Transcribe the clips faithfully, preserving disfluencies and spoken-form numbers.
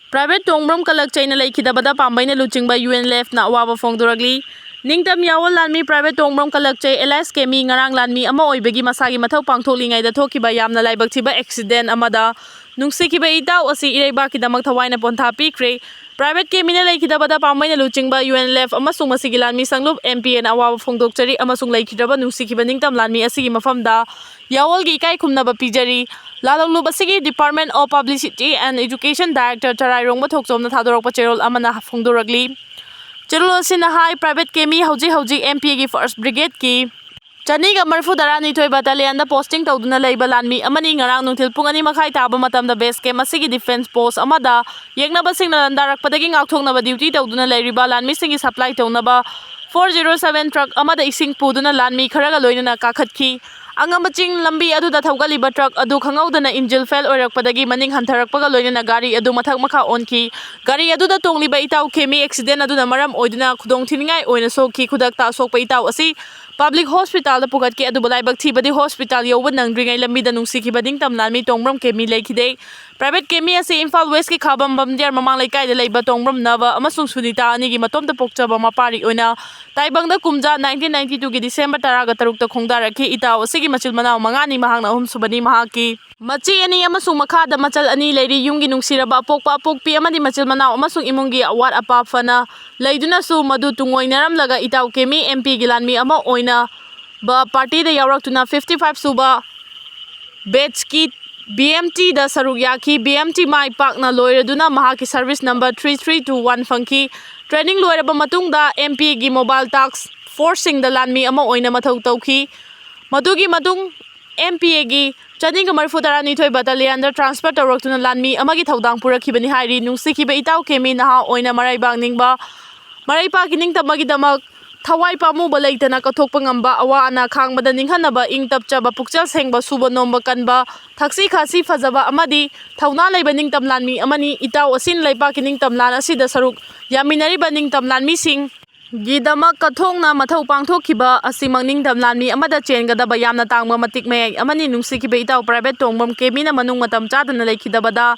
Private ꯇꯣꯡꯕ꯭ꯔꯝ ꯀꯂꯛꯆꯩꯅ ꯂꯩꯈꯤꯗꯕꯗ ꯄꯥꯝꯕꯩꯅ ꯂꯨꯆꯤꯡꯕ UNLF ꯅ ꯑꯋꯥꯕ ꯐꯣꯡꯗꯣꯔꯛꯂꯤ꯫ ꯅꯤꯡꯇꯝ ꯌꯥꯑꯣꯜ ꯂꯥꯟꯃꯤ Private ꯇꯣꯡꯕ꯭ꯔꯝ ꯀꯂꯛꯆꯩ alias ꯀꯦꯃꯤ ꯉꯔꯥꯡ ꯂꯥꯟꯃꯤ ꯑꯃ ꯑꯣꯏꯕꯒꯤ ꯃꯁꯥꯒꯤ ꯃꯊꯧ ꯄꯥꯡꯊꯣꯛꯂꯤꯉꯩꯗ ꯊꯣꯛꯈꯤꯕ ꯌꯥꯝꯅ ꯂꯥꯏꯕꯛ ꯊꯤꯕ accident ꯑꯃꯗ ꯅꯨꯡꯁꯤꯈꯤꯕ ꯏꯇꯥꯎ ꯑꯁꯤ ꯏꯔꯩꯕꯥꯛꯀꯤꯗꯃꯛ ꯊꯋꯥꯏꯅ ꯄꯣꯟꯊꯥ ꯄꯤꯈ꯭ꯔꯦ꯫ Private ꯀꯦꯃꯤꯅ ꯂꯩꯈꯤꯗꯕꯗ ꯄꯥꯝꯕꯩꯅ ꯂꯨꯆꯤꯡꯕ UNLF ꯑꯃꯁꯨꯡ ꯃꯁꯤꯒꯤ ꯂꯥꯟꯃꯤ ꯁꯪꯂꯨꯞ MPA ꯅ ꯑꯋꯥꯕ ꯐꯣꯡꯗꯣꯛꯆꯔꯤ ꯑꯃꯁꯨꯡ ꯂꯩꯈꯤꯗ꯭ꯔꯕ ꯅꯨꯡꯁꯤꯈꯤꯕ ꯅꯤꯡꯇꯝ ꯂꯥꯟꯃꯤ ꯑꯁꯤꯒꯤ ꯃꯐꯝꯗ ꯌꯥꯑꯣꯜꯒꯤ ꯏꯀꯥꯏ ꯈꯨꯝꯅꯕ ꯄꯤꯖꯔꯤ꯫ ꯂꯥꯂꯣꯡꯂꯨꯞ ꯑꯁꯤꯒꯤ Department of Publicity and Education Director ꯆꯔꯥꯏꯔꯣꯡꯕ ꯊꯣꯛꯆꯣꯝꯅ ꯊꯥꯗꯣꯔꯛꯄ ꯆꯦꯔꯣꯜ ꯑꯃꯅ ꯐꯣꯡꯗꯣꯔꯛꯂꯤ꯫ ꯆꯦꯔꯣꯜ ꯑꯁꯤꯅ ꯍꯥꯏ, Private ꯀꯦꯃꯤ ꯍꯧꯖꯤꯛ ꯍꯧꯖꯤꯛ MPA ꯒꯤ first brigade ꯀꯤ ꯆꯅꯤꯒ ꯃꯔꯤꯐꯨ ꯇꯔꯥꯅꯤꯊꯣꯏ battalion ꯗ posting ꯇꯧꯗꯨꯅ ꯂꯩꯕ ꯂꯥꯟꯃꯤ ꯑꯃꯅꯤ꯫ ꯉꯔꯥꯡ ꯅꯨꯡꯊꯤꯜ ꯄꯨꯡ ꯑꯅꯤ ꯃꯈꯥꯏ ꯇꯥꯕ ꯃꯇꯝꯗ base camp ꯑꯁꯤꯒꯤ defence post ꯑꯃꯗ ꯌꯦꯛꯅꯕꯁꯤꯡꯅ ꯂꯥꯟꯗꯥꯔꯛꯄꯗꯒꯤ ꯉꯥꯛꯊꯣꯛꯅꯕ duty ꯇꯧꯗꯨꯅ ꯂꯩꯔꯤꯕ ꯂꯥꯟꯃꯤꯁꯤꯡꯒꯤ supply ꯇꯧꯅꯕ four zero seven truck ꯑꯃꯗ ꯏꯁꯤꯡ ꯄꯨꯗꯨꯅ ꯂꯥꯟꯃꯤ ꯈꯔꯒ ꯂꯣꯏꯅꯅ ꯀꯥꯈꯠꯈꯤ꯫ ꯑꯉꯝꯕ ꯆꯤꯡ ꯂꯝꯕꯤ ꯑꯗꯨꯗ ꯊꯧꯒꯠꯂꯤꯕ truck ꯑꯗꯨ ꯈꯪꯍꯧꯗꯅ engine fail ꯑꯣꯏꯔꯛꯄꯗꯒꯤ ꯃꯅꯤꯡ ꯍꯟꯊꯔꯛꯄꯒ ꯂꯣꯏꯅꯅ ꯒꯥꯔꯤ ꯑꯗꯨ ꯃꯊꯛ ꯃꯈꯥ ꯑꯣꯟꯈꯤ꯫ ꯒꯥꯔꯤ ꯑꯗꯨꯗ ꯇꯣꯡꯂꯤꯕ ꯏꯇꯥꯎ ꯀꯦꯃꯤ accident ꯑꯗꯨꯅ ꯃꯔꯝ ꯑꯣꯏꯗꯨꯅ ꯈꯨꯗꯣꯡꯊꯤꯅꯤꯡꯉꯥꯏ ꯑꯣꯏꯅ ꯁꯣꯛꯈꯤ꯫ ꯈꯨꯗꯛꯇ ꯑꯁꯣꯛꯄ ꯏꯇꯥꯎ ꯑꯁꯤ public hospital ꯗ ꯄꯨꯈꯠꯈꯤ, ꯑꯗꯨꯕꯨ ꯂꯥꯏꯕꯛ ꯊꯤꯕꯗꯤ hospital ꯌꯧꯕ ꯅꯪꯗ꯭ꯔꯤꯉꯩ ꯂꯝꯕꯤꯗ ꯅꯨꯡꯁꯤꯈꯤꯕ ꯅꯤꯡꯇꯝ ꯂꯥꯟꯃꯤ ꯇꯣꯡꯕ꯭ꯔꯝ ꯀꯦꯃꯤ ꯂꯩꯈꯤꯗꯦ꯫ Private ꯀꯦꯃꯤ ꯑꯁꯤ ꯏꯝꯐꯥꯜ West ꯀꯤ ꯈꯥꯕꯝ ꯕꯝꯗꯤꯌꯥꯔ ꯃꯃꯥꯡ ꯂꯩꯀꯥꯏꯗ ꯂꯩꯕ ꯇꯣꯡꯕ꯭ꯔꯝ ꯅꯕ ꯑꯃꯁꯨꯡ ꯁꯨꯅꯤꯇꯥ ꯑꯅꯤꯒꯤ ꯃꯇꯣꯝꯇ ꯄꯣꯛꯆꯕ ꯃꯄꯥꯔꯤ ꯑꯣꯏꯅ ꯇꯥꯏꯕꯪꯗ ꯀꯨꯝꯖꯥ nineteen ninety two ꯒꯤ December ꯇꯔꯥꯒ ꯇꯔꯨꯛꯇ ꯈꯣꯡꯗꯥꯔꯛꯈꯤ꯫ ꯏꯇꯥꯎ ꯑꯁꯤꯒꯤ ꯃꯆꯤꯟ ꯃꯅꯥꯎ ꯃꯉꯥꯅꯤ, ꯃꯍꯥꯛꯅ ꯑꯍꯨꯝꯁꯨꯕꯅꯤ꯫ ꯃꯍꯥꯛꯀꯤ ꯃꯆꯦ ꯑꯅꯤ ꯑꯃꯁꯨꯡ ꯃꯈꯥꯗ ꯃꯆꯜ ꯑꯅꯤ ꯂꯩꯔꯤ꯫ ꯌꯨꯝꯒꯤ ꯅꯨꯡꯁꯤꯔꯕ ꯑꯄꯣꯛꯄ ꯑꯄꯣꯛꯄꯤ ꯑꯃꯗꯤ ꯃꯆꯤꯟ ꯃꯅꯥꯎ ꯑꯃꯁꯨꯡ ꯏꯃꯨꯡꯒꯤ ꯑꯋꯥꯠ ꯑꯄꯥ ꯐꯅ ꯂꯩꯗꯨꯅꯁꯨ ꯃꯗꯨ ꯇꯨꯡꯑꯣꯏꯅꯔꯝꯂꯒ ꯏꯇꯥꯎ ꯀꯦꯃꯤ MP ꯒꯤ ꯂꯥꯟꯃꯤ ꯑꯃ ꯑꯣꯏꯅꯕ party ꯗ ꯌꯥꯎꯔꯛꯇꯨꯅ fifty five ꯁꯨꯕ batch ꯀꯤ BMT ꯗ ꯁꯔꯨꯛ ꯌꯥꯈꯤ꯫ BMT ꯃꯥꯏ ꯄꯥꯛꯅ ꯂꯣꯏꯔꯗꯨꯅ ꯃꯍꯥꯛꯀꯤ service number three three two one ꯐꯪꯈꯤ꯫ Training ꯂꯣꯏꯔꯕ ꯃꯇꯨꯡꯗ MP ꯒꯤ mobile task force ꯁꯤꯡꯗ ꯂꯥꯟꯃꯤ ꯑꯃ ꯑꯣꯏꯅ ꯃꯊꯧ ꯇꯧꯈꯤ꯫ ꯃꯗꯨꯒꯤ ꯃꯇꯨꯡ MPA ꯒꯤ ꯆꯅꯤꯒ ꯃꯔꯤꯐꯨ ꯇꯔꯥꯅꯤꯊꯣꯏ battalion ꯗ transfer ꯇꯧꯔꯛꯇꯨꯅ ꯂꯥꯟꯃꯤ ꯑꯃꯒꯤ ꯊꯧꯗꯥꯡ ꯄꯨꯔꯛꯈꯤꯕꯅꯤ ꯍꯥꯏꯔꯤ꯫ ꯅꯨꯡꯁꯤꯈꯤꯕ ꯏꯇꯥꯎ ꯀꯦꯃꯤ ꯅꯍꯥ ꯑꯣꯏꯅ ꯃꯔꯩꯕꯥꯛ ꯅꯤꯡꯕ, ꯃꯔꯩꯄꯥꯛꯀꯤ ꯅꯤꯡꯇꯝꯕꯒꯤꯗꯃꯛ ꯊꯋꯥꯏ ꯄꯥꯝꯃꯨꯕ ꯂꯩꯇꯅ ꯀꯠꯊꯣꯛꯄ ꯉꯝꯕ, ꯑꯋꯥ ꯑꯅꯥ ꯈꯥꯡꯕꯗ ꯅꯤꯡꯍꯟꯅꯕ, ꯏꯪ ꯇꯞꯆꯕ, ꯄꯨꯛꯆꯦꯜ ꯁꯦꯡꯕ, ꯁꯨꯕ ꯅꯣꯝꯕ ꯀꯟꯕ, ꯊꯛꯁꯤ ꯈꯥꯁꯤ ꯐꯖꯕ ꯑꯃꯗꯤ ꯊꯧꯅꯥ ꯂꯩꯕ ꯅꯤꯡꯇꯝ ꯂꯥꯟꯃꯤ ꯑꯃꯅꯤ꯫ ꯏꯇꯥꯎ ꯑꯁꯤꯅ ꯂꯩꯄꯥꯛꯀꯤ ꯅꯤꯡꯇꯝ ꯂꯥꯟ ꯑꯁꯤꯗ ꯁꯔꯨꯛ ꯌꯥꯃꯤꯟꯅꯔꯤꯕ ꯅꯤꯡꯇꯝ ꯂꯥꯟꯃꯤꯁꯤꯡ ꯒꯤꯗꯃꯛ ꯀꯠꯊꯣꯛꯅ ꯃꯊꯧ ꯄꯥꯡꯊꯣꯛꯈꯤꯕ ꯑꯁꯤꯃꯛ ꯅꯤꯡꯇꯝ ꯂꯥꯟꯃꯤ ꯑꯃꯗ ꯆꯦꯟꯒꯗꯕ ꯌꯥꯝꯅ ꯇꯥꯡꯕ ꯃꯇꯤꯛ ꯃꯌꯥꯏ ꯑꯃꯅꯤ꯫ ꯅꯨꯡꯁꯤꯈꯤꯕ ꯏꯇꯥꯎ Private ꯇꯣꯡꯕ꯭ꯔꯝ ꯀꯦꯃꯤꯅ ꯃꯅꯨꯡ ꯃꯇꯝ ꯆꯥꯗꯅ ꯂꯩꯈꯤꯗꯕꯗ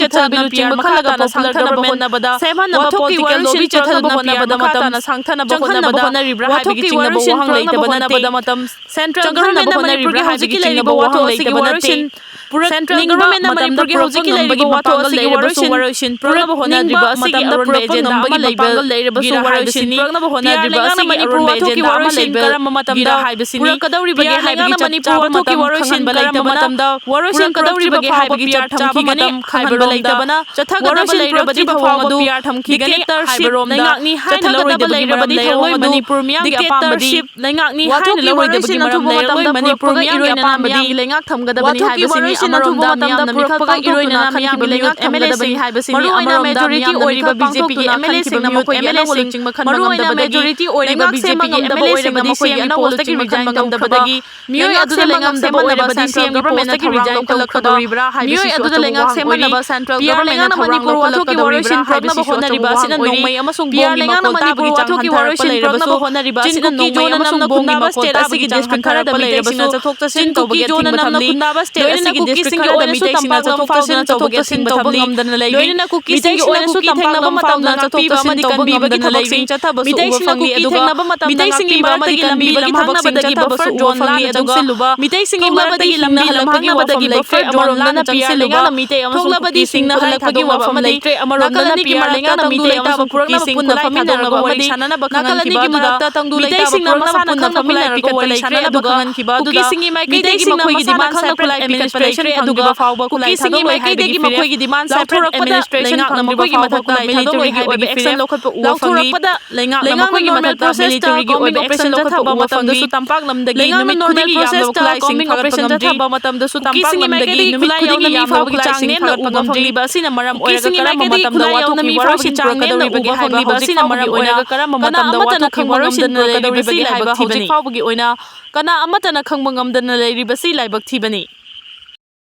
ꯆꯠꯊꯗꯨꯅ ꯄꯤ ꯑꯥꯔ ꯃꯈꯥ ꯇꯥꯅ ꯁꯥꯡꯊꯅꯕ ꯍꯣꯠꯅꯕꯗ, ꯁꯦꯝꯍꯟꯅꯕ ꯄꯣꯂꯤꯇꯤꯀꯦꯜ ꯂꯣꯕꯤ ꯆꯠꯊꯗꯨꯅ ꯄꯤ ꯑꯥꯔ ꯃꯈꯥ ꯇꯥꯅ ꯁꯥꯡꯊꯅꯕ ꯍꯣꯠꯅꯕꯗ ꯋꯥꯊꯣꯛꯀꯤ ꯋꯥꯔꯣꯏꯁꯤꯟ ꯄꯨꯔꯛꯅꯕ ꯍꯣꯠꯅꯔꯤꯕ꯭ꯔꯥ ꯍꯥꯏꯕꯒꯤ ꯆꯤꯡꯅꯕ ꯋꯥꯍꯪ ꯂꯩꯕ ꯍꯣꯠꯅꯕꯗ ꯃꯇꯝ ꯆꯪꯒꯔꯣꯝꯃꯦꯅ ꯃꯅꯤꯄꯨꯔꯒꯤ ꯍꯧꯖꯤꯛꯀꯤ ꯂꯩꯔꯤꯕ ꯋꯥꯊꯣꯛ ꯑꯁꯤꯒꯤ ꯋꯥꯔꯣꯏꯁꯤꯟ ꯄꯨꯔꯛꯅꯤꯡꯕ ꯃꯇꯝꯗ ꯄꯨꯔꯛꯄ ꯉꯝꯕꯒꯤ ꯃꯇꯝꯗ ꯋꯥꯊꯣꯛ ꯑꯁꯤꯒꯤ ꯋꯥꯔꯣꯏꯁꯤꯟ ꯄꯨꯔꯛꯅꯕ ꯍꯣꯠꯅꯔꯤꯕ ꯑꯁꯤꯒꯤ ꯑꯔꯣꯟꯕ ꯑꯦꯖꯦꯟꯗꯥ ꯑꯃ ꯂꯩꯕ ꯒꯤꯔꯥ ꯍꯥꯏꯕꯁꯤꯅꯤ꯫ ꯄꯤ ꯑꯥꯔ ꯂꯩꯉꯥꯛꯅ ꯃꯅꯤꯄꯨꯔ ꯋꯥꯊꯣꯛꯀꯤ ꯋꯥꯔꯣꯏꯁꯤꯟ ꯀꯔꯝꯕ ꯃꯇꯝꯗ ꯄꯨꯔꯛꯀꯗꯧꯔꯤꯕꯒꯦ ꯍꯥꯏꯕꯒꯤ ꯆꯞ ꯆꯥꯕ ꯃꯇꯝ ꯈꯪꯍꯟꯕ ꯂꯩꯇꯕꯅ ꯋꯥꯔꯣꯏꯁꯤꯟ ꯀꯗꯧꯔꯤꯕꯒꯦ ꯍꯥꯏꯕꯒꯤ ꯆꯞ ꯆꯥꯕ ꯃꯇꯝ ꯈꯪꯍꯟꯕ ꯂꯩꯇꯕꯅ ꯆꯠꯊꯒꯗꯕ ꯂꯩꯔꯕꯗꯤ ꯊꯧꯑꯣꯡ ꯑꯗꯨ ꯗꯤꯛꯇꯦꯇꯔꯁꯤꯞ ꯂꯩꯉꯥꯛꯅꯤ ꯍꯥꯏꯅ ꯂꯧꯔꯣꯏꯗꯕꯒꯤ ꯃꯔꯝ ꯂꯩꯔꯣꯏ ꯃꯗꯨ ꯗꯤꯛꯇꯦꯇꯔꯁꯤꯞ ꯂꯩꯉꯥꯛꯅꯤ ꯍꯥꯏꯅ ꯂꯧꯔꯣꯏꯗꯕꯒꯤ ꯃꯔꯝ ꯂꯩꯔꯣꯏ꯫ ꯃꯅꯤꯄꯨꯔ ꯃꯤꯌꯥꯝꯒꯤ ꯑꯄꯥꯝꯕꯗꯤ ꯂꯩꯉꯥꯛ ꯊꯝꯒꯗꯕꯅꯤ ꯍꯥꯏꯕꯁꯤꯅꯤ꯫ ꯑꯃꯔꯣꯝꯗ ꯃꯤꯌꯥꯝꯅ ꯃꯤꯌꯥꯝꯒꯤ ꯂꯩꯉꯥꯛ ꯊꯝꯒꯗꯕꯅꯤ ꯍꯥꯏꯕꯁꯤꯅꯤ꯫ ꯑꯃꯔꯣꯝꯗ ꯃꯤꯌꯥꯝꯅ ꯃꯤꯌꯥꯝꯒꯤ ꯂꯩꯉꯥꯛ ꯊꯝꯒꯗꯕꯅꯤ꯫ ꯃꯔꯨꯑꯣꯏꯅ ꯃꯦꯖꯣꯔꯤꯇꯤ ꯑꯣꯏꯔꯤꯕ ꯕꯤ ꯖꯦ ꯄꯤꯒꯤ ꯑꯦꯝ ꯑꯦꯜ ꯑꯦꯁꯤꯡꯅ ꯃꯈꯣꯏꯒꯤ ꯑꯅꯧꯕ ꯂꯨꯆꯤꯡꯕ ꯈꯟꯕ ꯉꯝꯗꯕꯗꯒꯤ ꯂꯩꯉꯥꯛ ꯁꯦꯝꯕ ꯉꯝꯗꯕ ꯑꯣꯏꯔꯕꯗꯤ ꯁꯤ ꯑꯦꯝꯒꯤ ꯄꯣꯁꯇꯒꯤ ꯔꯤꯖꯥꯏꯟ ꯇꯧꯈ꯭ꯔꯕ ꯃꯤꯑꯣꯏ ꯑꯗꯨꯗ ꯂꯩꯉꯥꯛ ꯁꯦꯝꯕ ꯉꯝꯅꯕ ꯁꯦꯟꯇ꯭ꯔꯦꯜ ꯒꯚꯔꯟꯃꯦꯟꯠꯅ ꯊꯧꯔꯥꯡ ꯂꯧꯈꯠꯂꯛꯀꯗꯧꯔꯤꯕ꯭ꯔꯥ ꯍꯥꯏꯕꯁꯤꯁꯨ ꯑꯆꯧꯕ ꯋꯥꯍꯪ ꯑꯣꯏꯔꯤ꯫ ꯄꯤ ꯑꯥꯔ ꯂꯩꯉꯥꯛꯅ ꯃꯅꯤꯄꯨꯔ ꯋꯥꯊꯣꯛꯀꯤ ꯋꯥꯔꯣꯏꯁꯤꯟ ꯄꯨꯔꯛꯅꯕ ꯍꯣꯠꯅꯔꯤꯕ ꯑꯁꯤꯅ ꯅꯣꯡꯃꯩ ꯑꯃꯁꯨꯡ ꯕꯣꯝꯒꯤ ꯃꯈꯣꯜ ꯇꯥꯕꯒꯤ ꯆꯥꯡ ꯍꯟꯊꯔꯛꯄ ꯂꯩꯔꯕꯁꯨ ꯆꯤꯟ ꯀꯨꯀꯤ ꯖꯣꯟꯅ ꯅꯝꯅ ꯈꯨꯟꯗꯥꯕ ꯁ꯭ꯇꯦꯠ ꯑꯁꯤꯒꯤ ꯗꯤꯁꯇ꯭ꯔꯤꯛ ꯈꯔꯗ ꯃꯤꯇꯩꯁꯤꯡꯅ ꯆꯠꯊꯣꯛ ꯆꯠꯁꯤꯟ ꯇꯧꯕꯒꯤ ꯑꯊꯤꯡꯕ ꯊꯝꯂꯤ꯫ ꯂꯣꯏꯅꯅ ꯀꯨꯀꯤꯁꯤꯡꯒꯤ ꯑꯣꯏꯅꯁꯨ ꯇꯝꯄꯥꯛ ꯂꯝꯐꯥꯎꯗ ꯆꯠꯊꯣꯛ ꯆꯠꯁꯤꯟ ꯇꯧꯕꯒꯤ ꯑꯊꯤꯡꯕ ꯊꯝꯂꯤ꯫ ꯂꯣꯏꯅꯅ ꯀꯨꯀꯤꯁꯤꯡꯒꯤ ꯑꯣꯏꯅꯁꯨ ꯇꯝꯄꯥꯛ ꯂꯝꯐꯥꯎꯗ ꯆꯠꯊꯣꯛ ꯆꯠꯁꯤꯟ ꯇꯧꯕ ꯉꯝꯗꯅ ꯂꯩꯔꯤ꯫ ꯃꯤꯇꯩꯁꯤꯡꯅ ꯀꯨꯀꯤ ꯊꯦꯡꯅꯕ ꯃꯇꯝꯗ ꯃꯤꯇꯩꯁꯤꯡꯒꯤ ꯃꯔꯛꯇꯒꯤ ꯂꯝꯕꯤꯗ ꯃꯍꯥꯛꯅꯕꯗꯒꯤ ꯕꯐꯔ ꯖꯣꯟ ꯂꯥꯟꯅ ꯆꯪꯁꯤꯜꯂꯨꯕ ꯃꯤꯇꯩꯁꯤꯡꯒꯤ ꯃꯔꯛꯇꯒꯤ ꯂꯝꯕꯤ ꯂꯝꯍꯥꯡꯅꯕꯗꯒꯤ ꯕꯐꯔ ꯖꯣꯟ ꯂꯥꯟꯅ ꯆꯪꯁꯤꯜꯂꯨꯕ ꯊꯣꯛꯂꯕꯗꯤ ꯁꯤꯡꯅ ꯍꯜꯂꯛꯄꯒꯤ ꯋꯥꯐꯝ ꯂꯩꯇ꯭ꯔꯦ꯫ ꯑꯃꯔꯣꯝꯗꯅ ꯄꯤ ꯑꯥꯔ ꯂꯩꯉꯥꯛꯅ ꯃꯤꯇꯩ ꯑꯃꯁꯨꯡ ꯀꯨꯀꯤꯁꯤꯡ ꯄꯨꯟꯅ ꯐꯝꯃꯤꯟꯅꯔꯒ ꯋꯥꯔꯤ ꯁꯥꯅꯅꯕ ꯈꯪꯍꯟꯈꯤꯕ ꯑꯗꯨꯗ ꯃꯤꯇꯩꯁꯤꯡꯅ ꯃꯁꯥꯅ ꯈꯪꯅ ꯈꯨꯠꯂꯥꯏ ꯄꯤꯈꯠꯄ ꯂꯩꯈ꯭ꯔꯦ ꯑꯗꯨꯒ ꯀꯨꯀꯤꯁꯤꯡꯒꯤ ꯃꯥꯏꯀꯩꯗꯒꯤ ꯃꯈꯣꯏꯒꯤ ꯗꯤꯃꯥꯟ ꯁꯦꯄꯔꯦꯠ ꯑꯦꯗꯃꯤꯅꯤꯁꯇ꯭ꯔꯦꯁꯟ ꯐꯪꯗ꯭ꯔꯤꯕ ꯐꯥꯎꯕ ꯈꯨꯠꯂꯥꯏ ꯊꯥꯗꯣꯛꯂꯣꯏ ꯍꯥꯏꯕꯒꯤ ꯐꯤꯔꯦꯞ ꯂꯧꯊꯣꯔꯛꯄꯗ ꯂꯩꯉꯥꯛꯅ ꯃꯈꯣꯏꯒꯤ ꯃꯊꯛꯇ ꯃꯤꯂꯤꯇꯔꯤꯒꯤ ꯑꯣꯏꯕ ꯑꯦꯛꯁꯟ ꯂꯧꯈꯠꯄ ꯎꯕ ꯐꯪꯂꯤ꯫ ꯂꯩꯉꯥꯛꯅ ꯃꯈꯣꯏꯒꯤ ꯃꯊꯛꯇ ꯃꯤꯂꯤꯇꯔꯤꯒꯤ ꯑꯣꯏꯕ ꯑꯦꯛꯁꯟ ꯂꯧꯈꯠꯄ ꯎꯕ ꯐꯪꯂꯤ꯫ ꯂꯩꯉꯥꯛꯅ ꯅꯣꯔꯃꯦꯜ ꯄ꯭ꯔꯣꯁꯦꯁꯇ ꯀꯣꯝꯕꯤꯡ ꯑꯣꯄꯔꯦꯁꯟ ꯆꯠꯊꯕ ꯃꯇꯝꯗꯁꯨ ꯇꯝꯄꯥꯛ ꯂꯝꯗꯒꯤ ꯅꯨꯃꯤꯠ ꯈꯨꯗꯤꯡꯒꯤ ꯌꯥꯝꯂꯕ ꯈꯨꯠꯂꯥꯏꯁꯤꯡ ꯊꯥꯒꯠꯄ ꯉꯝꯗ꯭ꯔꯤ꯫ ꯀꯨꯀꯤꯁꯤꯡꯒꯤ ꯃꯥꯏꯀꯩꯗꯒꯤ ꯈꯨꯠꯂꯥꯏ ꯌꯥꯎꯅ ꯃꯤ ꯐꯥꯎꯕꯒꯤ ꯆꯥꯡ ꯅꯦꯝꯅ ꯎꯕ ꯐꯪꯂꯤꯕ ꯑꯁꯤꯅ ꯃꯔꯝ ꯑꯣꯏꯔꯒ ꯀꯔꯝꯕ ꯃꯇꯝꯗ ꯋꯥꯊꯣꯛꯀꯤ ꯋꯥꯔꯣꯏꯁꯤꯟ ꯄꯨꯔꯛꯀꯗꯧꯔꯤꯕꯒꯦ ꯍꯥꯏꯕ ꯍꯧꯖꯤꯛ ꯐꯥꯎꯕꯒꯤ ꯑꯣꯏꯅ ꯀꯅꯥ ꯑꯃꯠꯇꯅ ꯈꯪꯕ ꯉꯝꯗꯅ ꯂꯩꯔꯤꯕꯁꯤ ꯂꯥꯏꯕꯛ ꯊꯤꯕꯅꯤ꯫ ꯀꯅꯥ ꯑꯃꯠꯇꯅ ꯈꯪꯕ ꯉꯝꯗꯅ ꯂꯩꯔꯤꯕꯁꯤ ꯂꯥꯏꯕꯛ ꯊꯤꯕꯅꯤ꯫